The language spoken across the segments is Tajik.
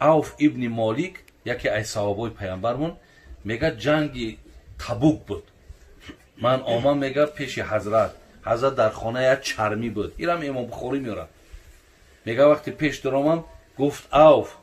Авф ибни Молик, яке аз саҳобаи паямбармон, мега ҷанги Табук буд. Ман омам, мега, пеши ҳазрат. Ҳазрат дар хона як чармӣ буд. Ирам Имом Бухорӣ меорад. Мега вақте пеш даромам, гуфт: Авф,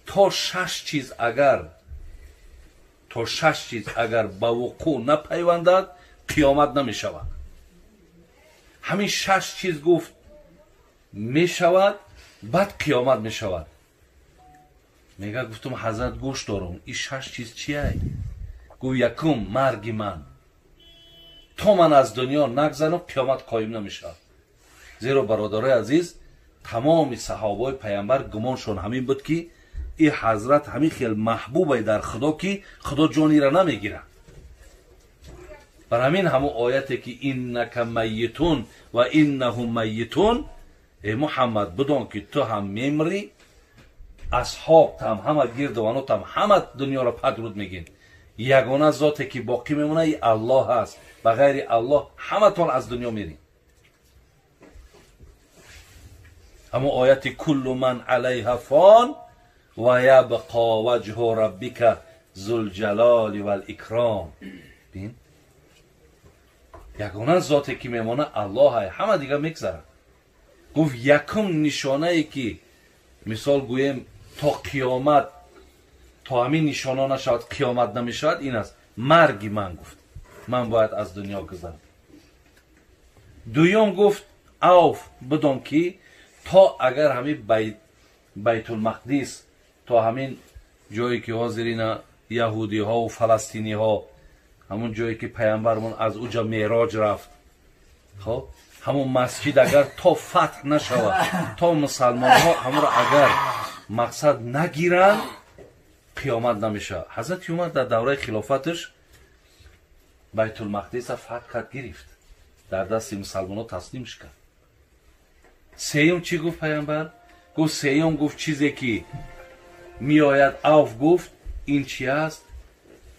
то шаш чиз агар, то шаш чиз агар ба вуқӯъ напайвандад, қиёмат намешавад. Ҳамин шаш чиз, гуфт, мешавад, баъд қиёмат мешавад. Мега гуфтум: ҳазрат, гӯш дорум, ин шаш чиз чиай? Гуфт: якум, марги ман. То ман аз дунё нагзарам, қиёмат қоим намешавад. Зеро, бародарои азиз, тамоми саҳобаи паямбар гумоншон ҳамин буд, ки и ҳазрат ҳамин хел маҳбубай дар Худо, ки Худо ҷонира намегирад. Бар ҳамин ҳамун ояте, ки иннака майитун ва иннаҳум майитун, э Муҳаммад, бидон, ки ту ҳам мемрӣ, асҳобтам, ҳама гирдованотам ҳама дунёро падруд мегин. Ягона зоте, ки боқӣ мемонад, и Аллоҳ аст. Ба ғайри Аллоҳ ҳаматон аз дунё мерем. Ҳамун ояти куллу ман алайҳа фон ва ябқо ваҷҳу раббика зулҷалоли валикром. Бин, ягона зоте, ки мемонад, Аллоҳ, ҳама дига мегзарад. Гуфт: якум нишонае, ки мисол гӯем, то қиёмат, то ҳамин нишона нашавад, қиёмат намешавад, ин аст марги ман. Гуфт: ман бояд аз дунё гузарам. Дуюм, гуфт: Авф, бидон, ки то агар ҳамин Байтулмақдис, то ҳамин ҷое, ки ҳозир ина яҳудиҳову фаластиниҳо, ҳамун ҷое, ки паямбармон аз уҷа мероҷ рафт, хоб, ҳамун масҷид агар то фатҳ нашавад, то мусалмонҳо ҳамонро агар мақсад нагиранд, қиёмат намешавад. Ҳазрати Умар дар давраи хилофаташ Байтулмақдиса фатҳ кард, гирифт, дар дасти мусалмонҳо таслимш кард. Сеюм чӣ гуфт паямбар? Гуфт, сеюм, гуфт, чизе ки меояд, Авф, гуфт, ин чи аст?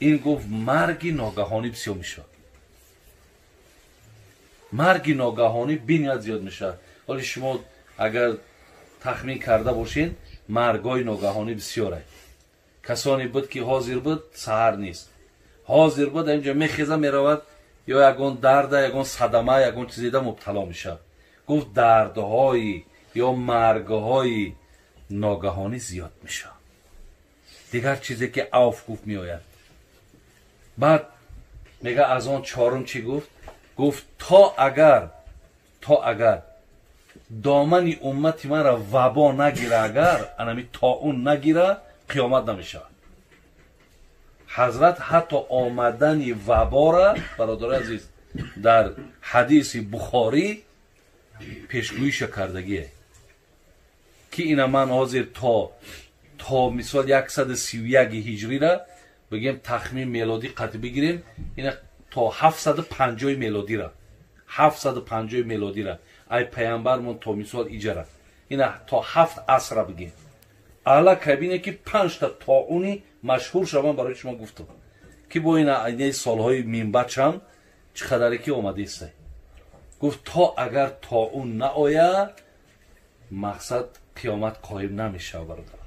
Ин, гуфт, марги ногаҳонӣ бисёр мешавад. Марги ногаҳонӣ бениҳоят зиёд мешавад. Ҳоли шумо агар тахмин карда бошед, маргҳои ногаҳонӣ бисёре. Касоне буд, ки ҳозир буд, саҳар нест, ҳозир буд, инҷо мехеза, меравад, ё ягон дарда, ягон садама, ягон чизеда мубтало мешавад. Гуфт, дардҳои ё маргҳои ногаҳонӣ зиёд мешавад. Дигар чизе, ки Авф гуфт меояд. Баъд мега, аз он чорум чӣ гуфт? Гуфт, то агар домани уммати манро вабо нагира, агар анами тоун нагира, қиёмат намешавад. Ҳазрат ҳатто омадани вабора, бародари азиз, дар ҳадиси Бухорӣ пешгӯиша кардагие, ки ина ман ҳозир то мисол 131 ҳиҷрира бигем, тахмин мелодӣ қатъ бигирем, ина то 750 мелодира, 750 мелодира, ай паямбармон то мисол иҷара, ина то ҳафт асра бигем, аллакай бине, ки панҷта тоуни машҳур шаван. Барои шумо гуфтам, ки бо ина инаи солҳои минбачам чӣ қадаре ки омадистай. Гуфт, то агар тоун наояд, мақсад, қиёмат қоим намешавад. Бародар,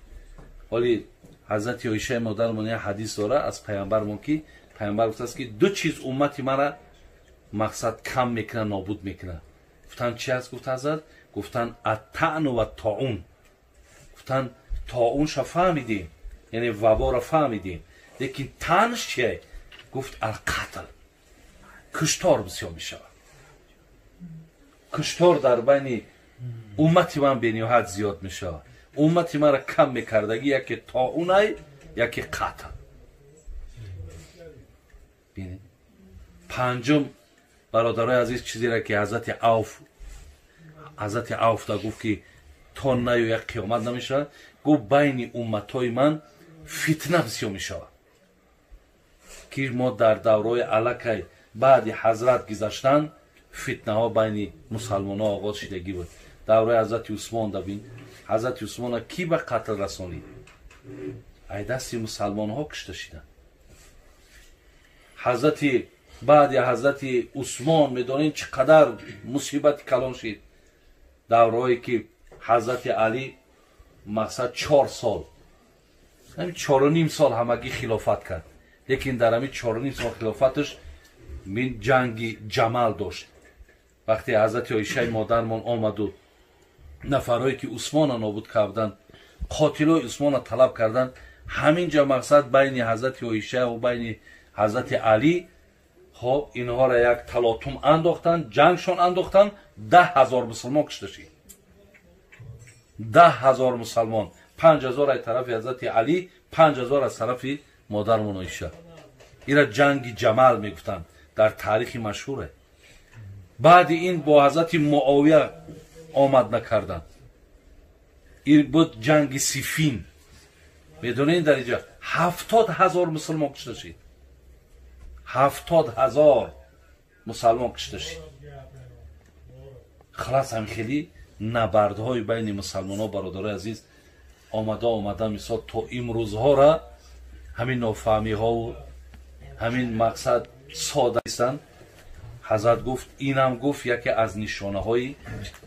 ҳоли ҳазрати Оишаи модармон як ҳадис дора аз паямбармон, ки паямбар гуфтааст, ки ду чиз уммати мара, мақсад, кам мекунад, нобуд мекунад. Гуфтанд: чи аст? Гуфт ҳазрат, гуфтанд: аттаъну ва тоун. Гуфтанд: тоунша фаҳмидем, яъне ваборо фаҳмидем, лекин таънш чие? Гуфт: алқатл, куштор бисёр мешавад. Куштор дар байни уммати ман бениҳоят зиёд мешавад. Уммати маро кам мекардагӣ яке тоунай, яке қатл. Панҷум, бародарои азиз, чизеро, ки ҳазрати Авф да гуфт, ки то наёяд, қиёмат намешавад, гуфт: байни умматҳои ман фитна бисёр мешавад, ки мо дар давраҳои аллакай баъди ҳазрат гузаштан фитнаҳо байни мусалмонҳо оғоз шидагӣ буд. Давраи ҳазрати Усмон да бин, ҳазрати Усмона кӣ ба қатл расонид? Ай дасти мусалмонҳо кушта шиданд. Ҳазрати Баъди ҳазрати Усмон медонем чӣ қадар мусибати калон шид. Даврое ки ҳазрати Алӣ мақсад 4 сол, ҳамин 4.5 сол ҳамагӣ хилофат кард, лекин дар ҳамин 4.5 сол хилофаташ мин ҷанги Ҷамал дошт. Вақте ҳазрати Оишаи модармон омаду нафарҳое ки Усмона нобуд карданд, қотилои Усмона талаб карданд, ҳамин ҷа мақсад байни ҳазрати Оиша ва байни ҳазрати Алӣ хоб инҳоро як талотум андохтанд, ҷангшон андохтанд, 10 000 мусулмон кушта шид. 10 000 мусалмон, 5000 аз тарафи ҳазрати Алӣ, 5000 аз тарафи модармон Оиша. Ира ҷанги Ҷамал мегуфтанд, дар таърихи машҳуре. Баъди ин бо ҳазрати Муовия омад накарданд. Ин буд ҷанги Сифин. Медонед, дар инҷа 70 000 мусулмон кушта шид, 70 000 мусалмон кушта шид. Халас, ҳам хеле набардҳои байни мусалмонҳо, бародарои азиз, омада омада мисол то имрӯзҳора ҳамин нофаҳмиҳову ҳамин мақсад сода нестанд. Ҳазрат гуфт, инам гуфт, яке аз нишонаҳои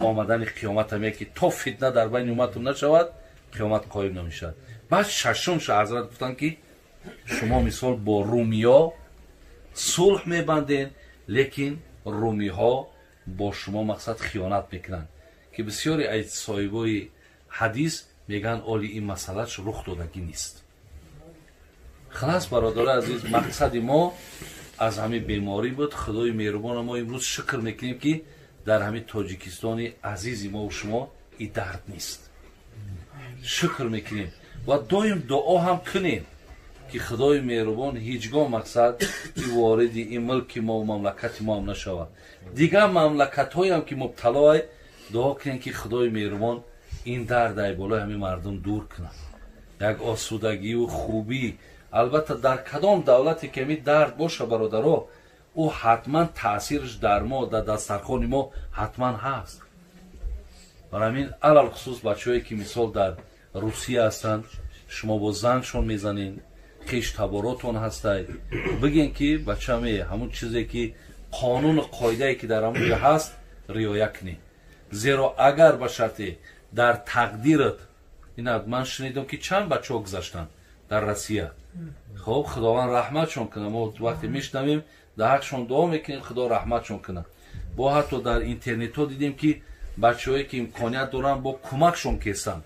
омадани қиёмат ҳаме ки то фитна дар байни умматум нашавад, қиёмат қоим намешавад. Баъд шашумша ҳазрат гуфтанд ки шумо мисол бо румиё сулҳ мебанден, лекин румиҳо бо шумо мақсад хиёнат мекунанд, ки бисёре аз соҳибои ҳадис мегӯянд, оли ин масъалаш рух додагӣ нест. Халас, бародари азиз, мақсади мо аз ҳамин беморӣ буд. Худои меҳрубона мо имрӯз шукр мекунем, ки дар ҳамин Тоҷикистони азизи мову шумо и дард нест. Шукр мекунем ва доим дуо ҳам кунем, ки Худои меҳрубон ҳеҷ гоҳ мақсад и вориди ин мулки мо, мамлакати мо ҳам нашавад. Дигар мамлакатҳоям ки мубталоай, дуо кунем, ки Худои меҳрубон ин дард ай болои ҳамин мардум дур кунад, як осудагию хубӣ. Албатта, дар кадом давлате ки ҳамин дард боша, бародаро, ӯ ҳатман таъсираш дар мо, дар дастархони мо ҳатман ҳаст. Барои ҳамин, алалхусус бачаҳое ки мисол дар Русия ҳастанд, шумо бо зангшон мезанед, хеш таборотон ҳастай, бигем ки бачаме, ҳамун чизе ки қонуну қоидае ки дар ҳамун ҷо ҳаст, риоя кунед. Зеро агар ба шарте дар тақдират ина, ман шунидам ки чанд бачаҳо гузаштанд дар Россия. Хоб, Худованд раҳматшон кунад. Мо вақте мешунавем, дар ҳақшон дуо мекунем, Худо раҳматшон кунад. Бо ҳатто дар интернетҳо дидем, ки бачаҳое ки имконият доранд, бо кӯмакшон кесанд,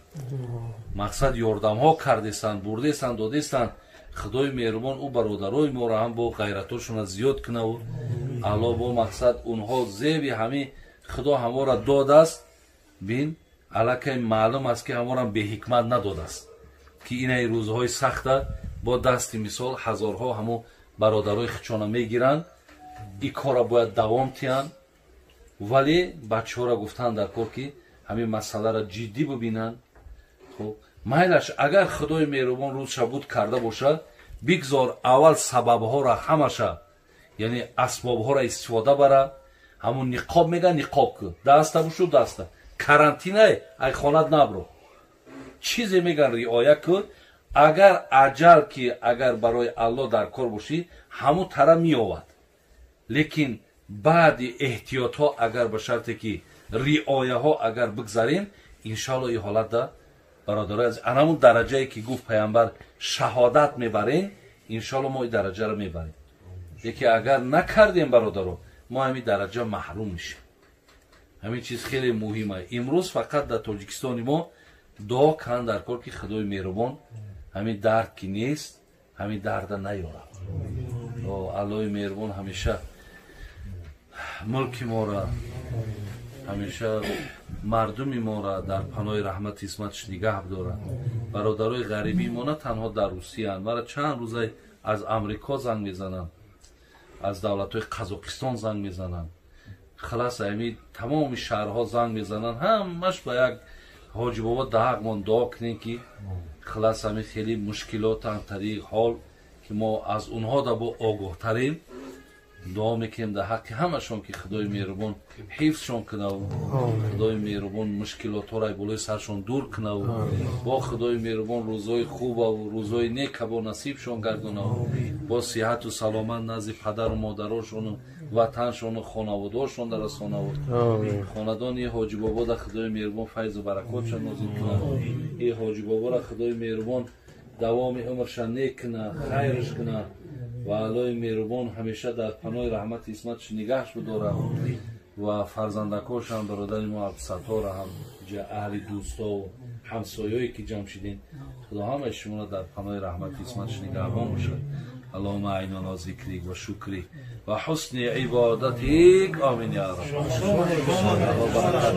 мақсад ёрдамҳо кардесанд, бурдесанд, додесанд. Худои меҳрубон ӯ бародарои моро ҳам бо ғайратошона зиёд кунаву Алло бо мақсад онҳо зеби ҳамин Худо ҳамора додааст. Бин, аллакай маълум аст, ки ҳаморам беҳикмат надодааст, ки инаи рӯзҳои сахта бо дасти мисол ҳазорҳо ҳамо бародарои хичона мегиранд. И кора бояд давом тиҳанд, вале бачаҳоро гуфтан дар кор, ки ҳамин масъаларо ҷиддӣ бибинанд. Хуб, майлаш, агар Худои меҳрубон рӯзша буд карда бошад, бигзор аввал сабабҳоро ҳамаша, яъне асбобҳоро истифода бара. Ҳамун ниқоб мега, ниқоб ку, даста бушу, даста карантинае, ай хонат набро, чизе меган, риоя ку. Агар аҷал ки агар барои Аллоҳ дар кор бошӣ, ҳамун тара меовад, лекин баъди эҳтиётҳо, агар ба шарте ки риояҳо агар бигзарем, иншоалло ин ҳолатда, бародарои азиз, анамун дараҷае ки гуфт пайғамбар, шаҳодат мебарем, иншоалло мо ин дараҷаро мебарем. Лекин агар накардем, бародаро, мо ҳамин дараҷа маҳрум мешем. Ҳамин чиз хеле муҳима. Имрӯз фақат дар Тоҷикистони мо дуо кан дар кор, ки Худои меҳрубон ҳамин дард ки нест, ҳамин дарда наёрад. Аллоҳи меҳрубон ҳамеша мулки моро, ҳамеша мардуми моро дар паноҳи раҳмати исматаш нигаҳ дорад. Бародарои ғарибии мо на танҳо дар Русияанд, мара чанд рӯза аз Амрико занг мезананд, аз давлатҳои Қазоқистон занг мезананд, халас, ами тамоми шаҳрҳо занг мезананд, ҳамаш ба як ҳоҷи бобо даҳақмон дуо кунем, ки халас, ами хеле мушкилотан тариқ ҳол ки мо аз онҳо да бо огоҳтарем. Дуо мекунем дар ҳаққи ҳамашон, ки Худои меҳрубон ҳифзшон кунаву Худои меҳрубон мушкилотҳоро болои саршон дур кунаву бо Худои меҳрубон рӯзҳои хубаву рӯзҳои нека бо насибшон гардонаву бо сиҳату саломат назди падару модарошону ватаншону хонаводаошон дарасонаву хонадони Ҳоҷибобо да Худои меҳрубон файзу баракотшон нозил кунад. И Ҳоҷибобора Худои меҳрубон давоми умрша нек куна, хайрш куна ва Аллоҳи меҳрубон ҳамеша дар паноҳи раҳмати исматш нигаҳш бидорад ва фарзандакошам, бародари мо Абдусаттора ҳам, аҳли дӯстову ҳамсоёе ки ҷамъ шидем, Худо ҳамаи шуморо дар паноҳи раҳмати исматш нигаҳбон бошад. Аллоҳума аинна ала зикрик ва шукрик ва ҳусни ибодатик. Омин я раб. Аллоҳ баракат.